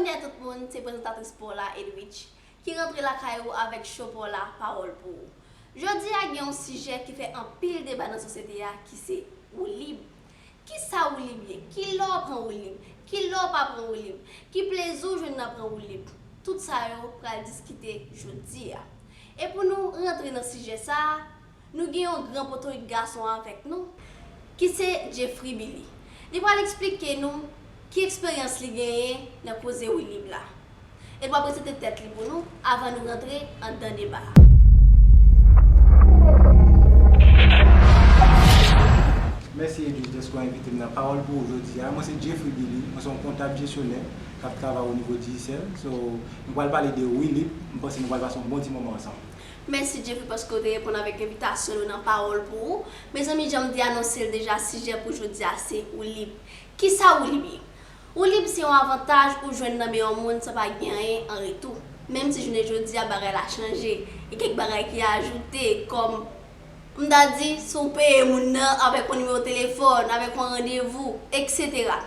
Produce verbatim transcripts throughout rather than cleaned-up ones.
Bonjou tout moun, se prezantatris pa w la, Edwidge, ki rantre lakay ou avèk cho pa w la, Pawòl pou ou. Jodi a, gen yon sijè ki fè anpil deba nan sosyete a, ki se woulib. Kisa woulib ye? Kilè w pran woulib? Kilè w pa pran woulib? Ki plezi w jwenn nan pran woulib? Tout sa yo pral diskite jodi a. E pou nou rantre nan sijè sa a, nou gen yon gran potorik gason avèk nou, ki se Jeffrey Billy. Li pral eksplike nou ki eksperyans li genyen nan koze woulib la. E l pral prezante tèt li pou nou avan nou rantre anndan deba a. Mèsi Edwidge dèske w envite m nan Pawòl pou ou jodi a. Mwen se Jeffrey Billy, mwen se yon kontab jesyonè k ap travay o nivo Digicel. So, nou pral pale de woulib, m panse nou pral pase yon bon ti moman ansanm. Mèsi Jeffrey paske w te reponn avèk envitasyon nou nan Pawòl pou ou. Mezanmi, jan m te anonse l deja, sijè pou jodi a se woulib. Kisa woulib ye? Woulib se yon avantaj ou jwenn nan men yon moun san pa gen anyen an retou. Menm si jounen jodi a bagay la chanje, gen kèk bagay ki ajoute, kòm m ta di, si w peye moun nan avèk yon nimewo telefòn, avèk yon randevou, etsetera.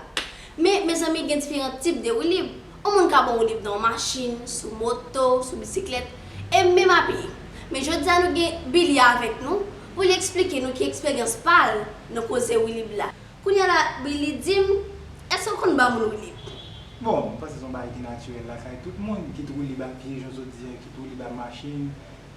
Men, mezanmi, gen diferan tip de woulib. Yon moun ka ba w woulib nan yon machin, sou moto, sou bisiklèt, e menm a pye. Men jodi a nou gen Billy avèk nou pou li eksplike nou ki eksperyans pa l nan koze woulib la. Kounye a la, Billy, di m, èske w konn ba moun woulib? Bon, m panse se yon bagay ki natirèl lakay tout moun, kit woulib a pye, jan w sot di a, kit woulib a machin,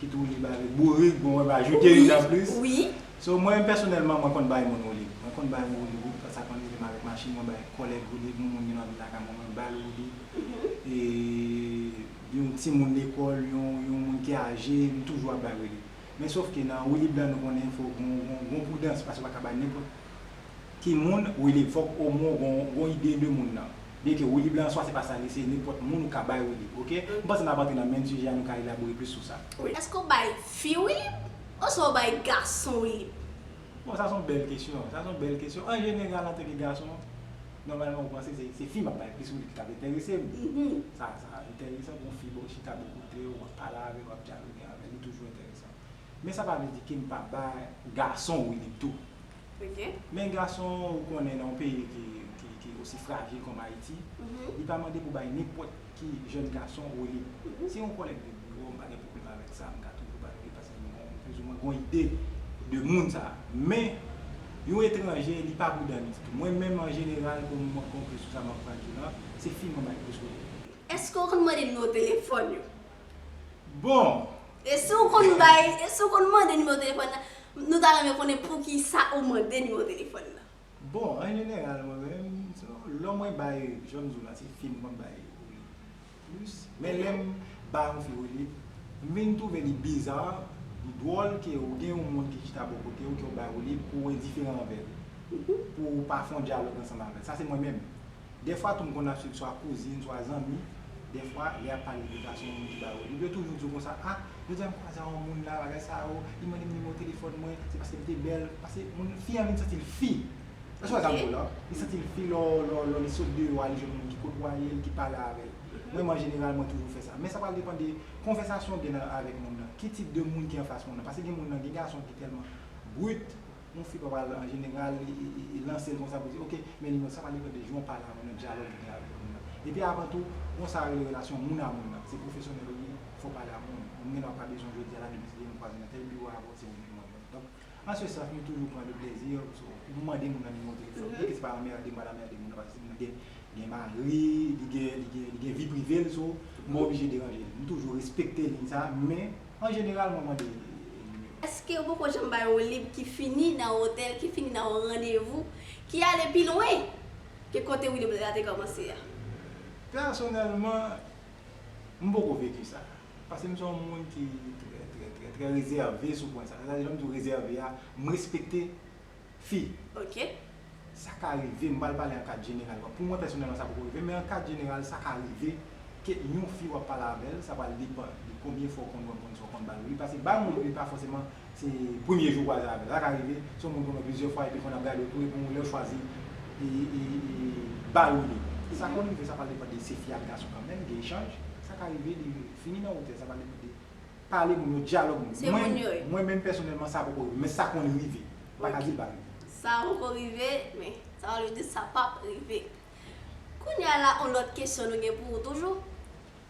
kit woulib avèk bourik, bon, w ap ajoute youn anplis. Wi. So, mwen menm pèsonèlman, mwen konn bay moun woulib. Mwen konn bay moun woulib, wi, sa konn rive m avèk machin, mwen bay kòlèg woulib, yon moun vin antre lakay mwen, mwen ba l woulib. E yon timoun lekòl, yon, yon moun ki aje, m toujou ap bay woulib. Men sòf ke nan woulib la, nou konnen fò gon, gon, gon pridans, paske w pa ka bay nenpòt ki moun woulib, fòk omwen w gon, gon ide de moun nan. Byenke woulib la an swa se pa sa l ye, se nenpòt moun ou ka bay woulib, oke? M panse n ap antre nan menm sijè a, nou ka elabore plis sou sa. Èske w bay fi woulib? Oswa w bay gason woulib? Bon, sa se yon bèl kesyon. Sa se yon bèl kesyon. An jeneral, antanke gason, nòmalman, ou panse se, se fi m ap bay plis woulib ki t ap enterese m. Sa, sa enteresan pou yon fi, bon, chita bò kote w, w ap pale avè l, w ap dyaloge avè l, li toujou enteresan. Men sa pa vle di ke m pa bay gason woulib tou. Men gason, ou konnen, nan yon peyi ki, ki, ki osi frajil kòm Ayiti, li pa mande pou bay nenpòt ki jèn gason woulib. Si yon kòlèg de biwo, m pa gen pwoblèm avèk sa, m ka toujou bay woulib paske m gon, plizoumwen gon ide de moun sa. Men, yon etranje, li pa pridan ditou. Mwen menm, an jeneral, pou m konklui sou sa m ap pral di w la, se fi mwen bay plis woulib. Èske w konn mande nimewo telefòn yo? Bon! E si w konn bay, e si w konn mande nimewo telefòn nan, nou ta renmen konnen poukisa ou mande nimewo telefòn nan. Bon, an jeneral, mwen menm, lè mwen bay, jan m di w la, se fi m konn bay woulib plis. Men lè m bay yon fi woulib, m vin twouve li biza, li dwòl ke ou gen yon moun ki chita bò kote w, ke w bay woulib, ke w endiferan anvè l. Pou w pa fè yon dyalòg ansanm avè l. Sa se mwen menm. Dèfwa tou m konn ap swiv swa kouzin, swa zanmi, dèfwa lè y ap pale de gason, yon moun ki bay woulib, yo toujou di w konsa, a, jodi a m kwaze a yon moun la, bagay sa yo, li mande m nimewo telefòn mwen, se paske m te bèl, paske moun, fi an vin santi l fi. Èske w wè sa m di w la? Li santi l fi lè, lè, lè li sot deyò a, li jwenn yon moun ki kotwaye l, ki pale avè l. Mwen menm an jeneral, mwen toujou fè sa. Men sa pral depann de konvèsasyon w gen avèk moun nan. Ki tip de moun ki anfas moun nan? Paske gen moun nan, gen gason ki tèlman brit, yon fi pa pral, an jeneral, li, li, li, li lanse l konsa pou di, oke, men li, sa pral depann de jan w pale a moun nan, dyalòg ou gen avèk moun nan. Epi avan tou, gon sa yo rele relasyon moun a moun nan. Se pwofesyonèl ou ye, fò w pale a moun. Moun gen lè w pa bezwen jodi a la, demen si Dye vle m kwaze nan tèl biwo avè w, se moun ki mande. Donk, an se sans, nou toujou pran le plaisir, so, pou mande moun nan nimewo telefòn. Byenke se pa anmède m, m pral anmède moun nan, paske si moun nan gen, gen mari, li gen, li gen, li gen vi prive l, so, m pa oblije deranje l. M toujou respekte liy sa, men, an jeneral, mwen mande nimewo. Èske ou poko janm bay yon woulib ki fini nan yon otèl, ki fini nan yon randevou, ki ale pi lwen ke kote woulib la te kòmanse a? Pèsonèlman, m poko veki sa. Paske m se yon moun ki trè, trè, trè, trè rezève sou pwen sa. Sètadi, lè m di w rezève a, m respekte fi. Ok. Sa ka rive, m pral pale an kad jeneral. Bon, pou mwen pèsonèlman, sa poko rive, men an kad jeneral, sa ka rive ke yon fi w ap pale avè l, sa pral depann de konbyen fwa w konn wè moun sa w konn ba l woulib. Paske ba l woulib, li pa fòseman se premye jou w kwaze avè l. Sa ka rive, se yon moun w konn wè plizyè fwa, epi konn ap gade w tou, epi yon lè w chwazi e, e, e, ba l woulib. Sa konn rive, sa pral depann de se fi ak gason kanmenm, gen echanj. Sa ka rive, li fini nan wotè, sa pral depann de pale moun yo, dyalòg moun yo. Mwen, mwen menm pèsonèlman, sa poko rive, men sa konn rive. M pa ka di l pa rive. Sa poko rive, men sa pa vle di sa p ap rive. Kounye a la, yon lòt kesyon nou gen pou ou toujou.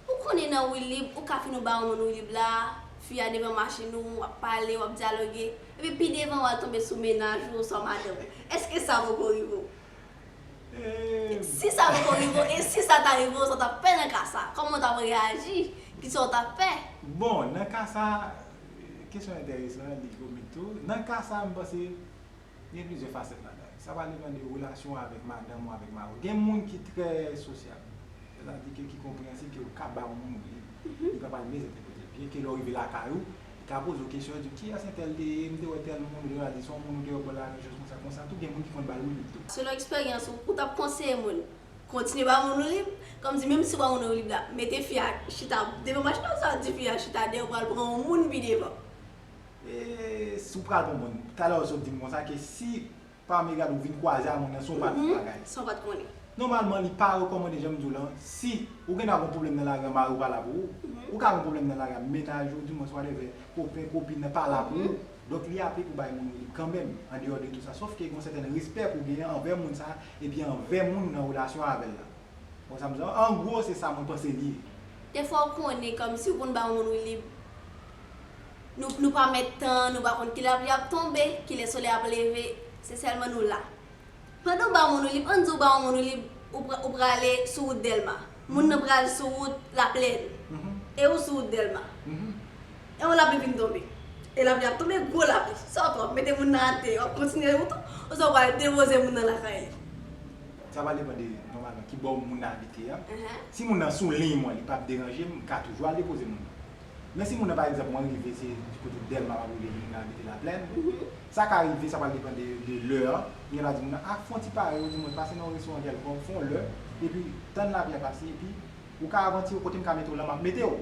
Ou konnen nan Wilib, ou ka fin ou ba yon moun Wilib la, fi a devan machin ou, w ap pale, w ap dyaloge, epi pi devan w al tonbe sou mennaj ou oswa madanm ou. Èske sa poko rive w? Si sa poko rive w, e si sa ta rive w, sa w t ap fè nan ka sa? Kòman w t ap reyaji? Kisa w t ap fè? Bon, nan ka sa, kesyon enteresan, li komik tou. Nan ka sa, m panse gen plizyè fasèt ladan l. Sa va depann de relasyon w avèk madanm ou avèk mari w. Gen moun ki trè sosyab, sètadi ke ki konpreyansib ke ou ka ba yon moun Wilib, li pa pral mizenterprete l. Byenke lè w rive lakay ou, li ka poze w kesyon, di w, "Kiyès entèl te ye? M te wè tèl moun," ou te di se yon moun ou te wè bò lari, jès konsa, konsa tou, gen moun ki konn ba l Wilib tou. Selon eksperyans ou, ou t ap konseye moun kontinye ba moun Wilib, kòmsi menm si w ba moun Wilib la, mete fi a chita devan machin nan, sa di fi a chita dèyè, ou pral pran yon moun pi devan. E si w pral pran moun, talè w sot di m konsa ke si pa megad ou vin kwaze a moun nan, se yon pa t bagay. San w pa t konnen. Nòmalman, li pa rekòmande, jan m di w lan, si ou gen dwa gen yon pwoblèm nan lari a, mari w pa la pou ou, ou ka gen yon pwoblèm nan lari a, mennaj ou, dimwens, whatever, kopen, kopin nan pa la pou ou, donk li ape pou bay moun Wilib kanmenm, andeyò de tou sa, sòf ke gen yon sèten respè pou w genyen anvè moun sa a, epi anvè moun ou nan relasyon avè l la. Ou konprann sa m di w lan? An gwo, se sa mwen panse li ye. Defwa ou konnen kòmsi ou konn ba yon moun Wilib, nou, nou pa mèt tan, nou pa konn kilè lapli ap tonbe, kilè solèy ap leve, se sèlman nou la. Pandan w ba yon moun Wilib, ann di w ba yon moun Wilib, ou, pra, ou prale sou wout Dèlma. Moun nan pral sou wout Laplèn. E ou sou wout Dèlma. E yon lapli vin tonbe. E lapli ap tonbe, gwo lapli. Sa w fè? W ap mete moun nan atè, w ap kontinye wout ou, oswa w pral depoze moun nan lakay li? Sa va depann de, nòmalman, ki bò moun nan abite a. Si moun nan sou liy mwen, li p ap deranje m, m ka toujou al depoze moun nan. Men si moun nan, pa egzanp, mwen rive, se di kote Dèlma m ap rive, moun nan abite Laplèn, sa ka rive, sa pral depann de, de lè an. Gen lè di moun nan, a, fè yon ti pare, ou di mwen, pase nan yon restoran kèlkonk, fè yon lè, epi tann lapli a pase, epi ou ka avanti w kote m ka mete w lan, m ap mete w.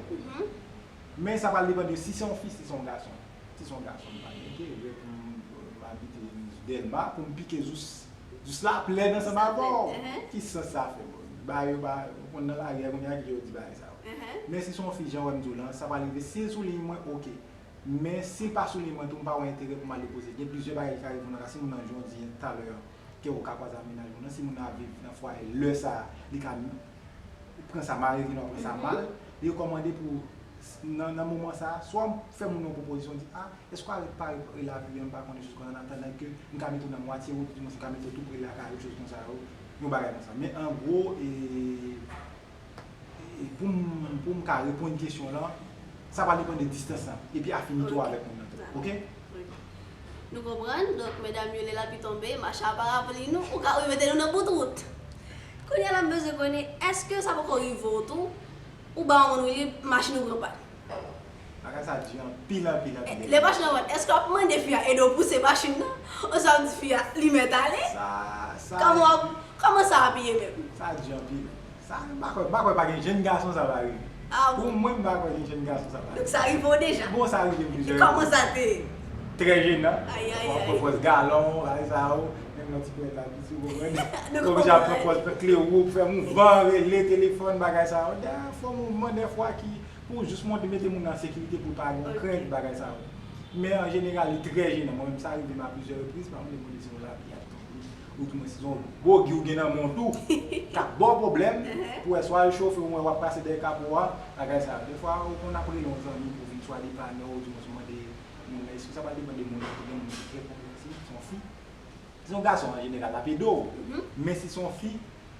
Men sa pral depann de si se yon fi, si se yon gason. Si se yon gason, m pa gen ke lè pou m, m abite Dèlma, pou m pike jous, jous Laplèn ansanm avè w. Ki sans sa fè? Bon, bagay yo pa, ou konn nan lari a kounye a, ki jan yo di bagay sa yo. Men si se yon fi, jan w wè m di w lan, sa pral rive, si l sou liy mwen, oke. Men si l pa sou liy mwen tou, m pa wè enterè pou m al depoze. Gen plizyè bagay ki ka rive nan ka, si moun nan, jan w di talè a, ke ou ka kwaze ak mennaj ou nan, si moun nan ap viv nan fwaye lè sa a, li ka pran sa mal, epi nan pran sa mal, li rekòmande pou, nan, nan moman sa a, swa w fè moun nan yon pwopozisyon, di, a, èske w a repare lapli an, m pa konnen, jous konsa, an atandan ke m ka mete w nan mwatye wout, di mwen, m ka mete w tou pre lakay ou, jous konsa yo, yon bagay konsa. Men an gwo, e, e pou m, pou m ka reponn kesyon lan, sa va depann de distans lan, epi afinite w avèk moun nan tou, oke? Nou konprann, donk medam yo, lè lapli tonbe, mache a parapli nou, ou ka, ou mete nou nan bout wout. Kounye a la m bezwen konnen, èske sa poko rive w tou, ou ba yon moun Wilib, machin ou pran pàn? Bagay sa di anpil, anpil, anpil. Lè machin nan pàn, èske w ap mande fi a ede w pouse machin nan? Oswa w ap di fi a, li mèt ale? Sa, sa. Kòman w ap, kòman sa ap ye menm? Sa di anpil. Sa, m pa kwè, m pa kwè pa gen jenn gason sa pa rive. Pou mwen, m pa kwè gen jenn gason sa pa rive. Donk sa rive w deja? Bon, sa rive m plizyè fwa. Kòman sa te ye? Trè jenan. Ayayay. W ap pran pòz galon, bagay sa yo, menm nan ti pwèt la, piti, ou konprann? Ou oblije ap pran pòz klewo pou fè mouvan, rele telefòn, bagay sa yo. Dèyè fò mouvman dèfwa ki pou jis montre, mete moun nan an sekirite pou l pa gen krent, bagay sa yo. Men an jeneral, li trè jenan. Mwen menm, sa rive m a plizyè repriz, pa konn depi se yon lapli ap tonbe, ou di mwen se yon bogi ou gen nan men w tou, k ap ba w pwoblèm, pou wè swa l chofe w, w ap pase dèyè kapo a, bagay sa yo. Dèfwa, ou konn ap rele yon zanmi pou vin swa depann ou, ou di mwen se w mande moun nan, èske sa pa depann de moun nan, gen moun ki trè konpreyansib, se yon fi. Si se yon gason, an jeneral, l ap ede w. Men si se yon fi,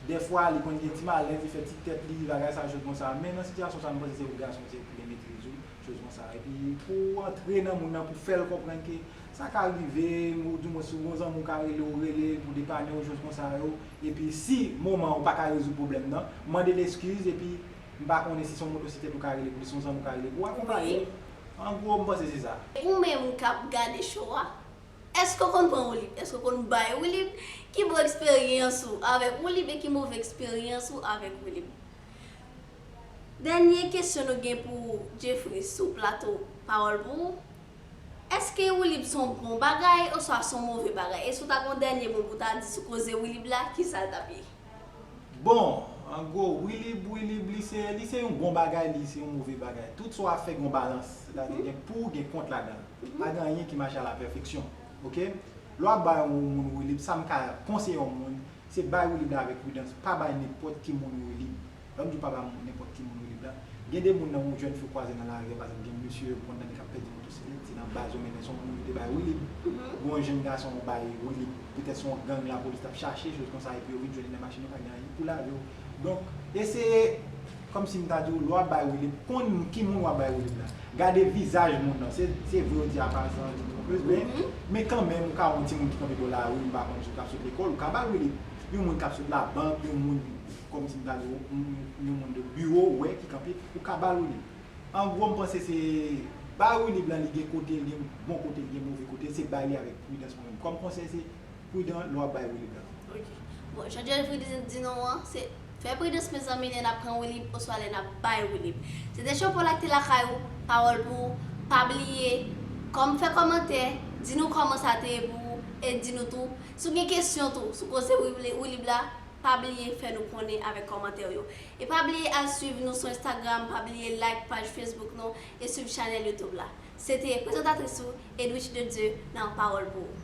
dèfwa, li konn gen ti malèz, li fè ti tèt li, bagay sa, choz konsa. Men nan sitiyasyon sa, m panse se pou gason, se pou gen metriz ou, choz konsa. Epi pou w antre nan moun nan, pou fè l konprann ke sa ka rive, ou di mwen si yon zanmi w ka rele w, rele pou depann ou, choz konsa yo. Epi si moman ou pa ka rezoud pwoblèm nan, mande l eskiz, epi m pa konnen si se yon motosiklèt ou ka rele pou li, si se yon zanmi w ka rele pou w akonpaye l. An gwo, m panse se sa. Ou menm k ap gade show a, èske w konn pran Wilib? Èske w konn bay Wilib? Ki bon eksperyans ou avèk Wilib e ki move eksperyans ou avèk Wilib? Dènye kesyon nou gen pou Jeffrey sou plato Pawòl pou ou. Èske Wilib se yon bon bagay oswa se yon move bagay? E si w ta gen yon dènye mo pou w ta di sou koze Wilib la, kisa l t ap ye? Bon, an gwo, Wilib, Wilib, li se, li se yon bon bagay, li se yon move bagay. Tout sa w ap fè gen yon balans, sètadi gen pou, gen kont ladan l. Pa gen anyen ki mache a la pèfeksyon, oke? Lè w ap ba yon moun Wilib, sa m ka konseye yon moun, Se bay wilib la avèk pridans, pa bay nenpòt ki moun wilib. Lè m di w pa bay nenpòt ki moun wilib la, gen de moun nan yon jèn fi w kwaze nan lari a, pa egzanp, gen mesye ou konn tande k ap pèdi motosiklèt, se nan baz yo mennen, se yon moun ki te bay wilib. Gen yon jèn gason ou bay wilib, petèt se yon gang lapolis t ap chache, choz konsa, epi yo vin jwenn li nan machin, yo pa gen anyen pou lave w. Donk, eseye, kòmsi m ta di w, lè w ap bay wilib, konn ki moun w ap bay wilib la. Gade vizaj moun nan. Se, se vre yo di aparans lan anvi twonpez, men, men kanmenm, ou ka wè yon timoun ki kanpe bò lari, m pa konn si w t ap sot lekòl, ou ka ba l wilib. Yon moun k ap sot labank, yon moun, kòmsi m ta di w, yon, yon moun de biwo, ou wè, ki kanpe, ou ka ba l wilib. An gwo, m panse se bay wilib lan, li gen kote l, gen bon kote l, gen move kote l, se bay li avèk pridans mwen menm. Kòm konsèy, se pridan lè w ap bay wilib la. Ok. Bon, jan Jeffrey di, di nou an, se fè pridans mezanmi lè n ap pran wilib oswa lè n ap bay wilib. Se te Jean Paul ak te lakay ou, pawòl pou ou, pa bliye, kòm fè kòmantè, di nou kòman sa te ye pou ou, e di nou tou, si w gen kesyon tou, sou koze wilib, wilib la, pa bliye fè nou konnen avèk kòmantè w yo. E pa bliye al swiv nou sou Instagram, pa bliye like paj Facebook nou, e swiv chanèl YouTube la. Se te prezantatris ou, Edwidge de Dieu, nan Pawòl pou ou.